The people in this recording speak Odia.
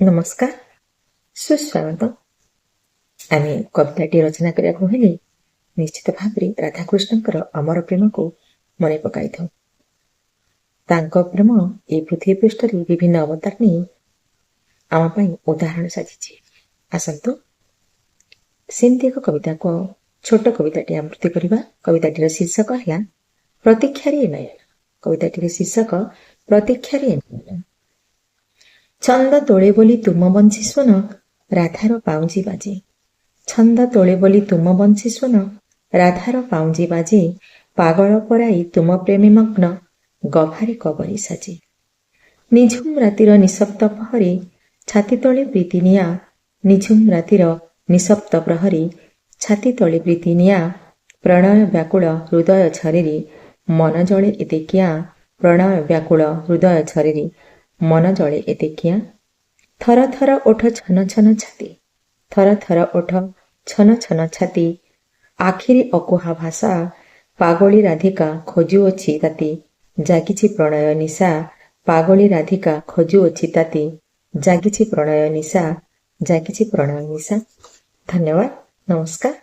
ନମସ୍କାର, ସୁସ୍ୱାଗତ। ଆମେ କବିତାଟି ରଚନା କରିବାକୁ ହେଲେ ନିଶ୍ଚିତ ଭାବରେ ରାଧାକୃଷ୍ଣଙ୍କର ଅମର ପ୍ରେମକୁ ମନେ ପକାଇଥାଉ। ତାଙ୍କ ପ୍ରେମ ଏ ପୃଥିବୀ ପୃଷ୍ଠରେ ବିଭିନ୍ନ ଅବତାର ନେଇ ଆମ ପାଇଁ ଉଦାହରଣ ସାଜିଛି। ଆସନ୍ତୁ, ସେମିତି ଏକ କବିତାକୁ, ଛୋଟ କବିତାଟି ଆବୃତ୍ତି କରିବା। କବିତାଟିର ଶୀର୍ଷକ ହେଲା ପ୍ରତୀକ୍ଷାରେ ନୟନ। କବିତାଟିର ଶୀର୍ଷକ ପ୍ରତୀକ୍ଷାରେ ନୟନ। ଛନ୍ଦ ତୋଳେ ବୋଲି ତୁମ ବଂଶୀ ସ୍ୱନ ରାଧାର ପାଉଁଜି ବାଜେ। ଛନ୍ଦ ତୋଳେ ବୋଲି ତୁମ ବଂଶୀ ସ୍ୱନ ରାଧାର ପାଉଁଜି ବାଜେ। ପାଗଳ ପରାଇ ତୁମ ପ୍ରେମେ ମଗ୍ନ ଗଭାରେ କବରୀ ସାଜେ। ନିଝୁମ ରାତିର ନିଶବ୍ଦ ପ୍ରହରେ ଛାତି ତଳେ ପ୍ରୀତି ନିଆଁ। ନିଝୁମ ରାତିର ନିଶବ୍ଦ ପ୍ରହରେ ଛାତି ତଳେ ପ୍ରୀତି ନିଆଁ। ପ୍ରଣୟ ବ୍ୟାକୁଳ ହୃଦୟ ଛରିରେ ମନ ଜଳେ ଏତେ କିଆଁ। ପ୍ରଣୟ ବ୍ୟାକୁଳ ହୃଦୟ ଛରିରେ ମନ ଜଳେ ଏତେ କିଆଁ। ଥର ଥର ଓଠ ଛନ ଛନ ଛାତି। ଥର ଥର ଓଠ ଛନ ଛନ ଛାତି। ଆଖିରେ ଅକୁହା ଭାଷା। ପାଗଳୀ ରାଧିକା ଖୋଜୁଅଛି ତାତି, ଜାଗିଛି ପ୍ରଣୟ ନିଶା। ପାଗଳୀ ରାଧିକା ଖୋଜୁଅଛି ତାତି, ଜାଗିଛି ପ୍ରଣୟ ନିଶା, ଜାଗିଛି ପ୍ରଣୟ ନିଶା। ଧନ୍ୟବାଦ, ନମସ୍କାର।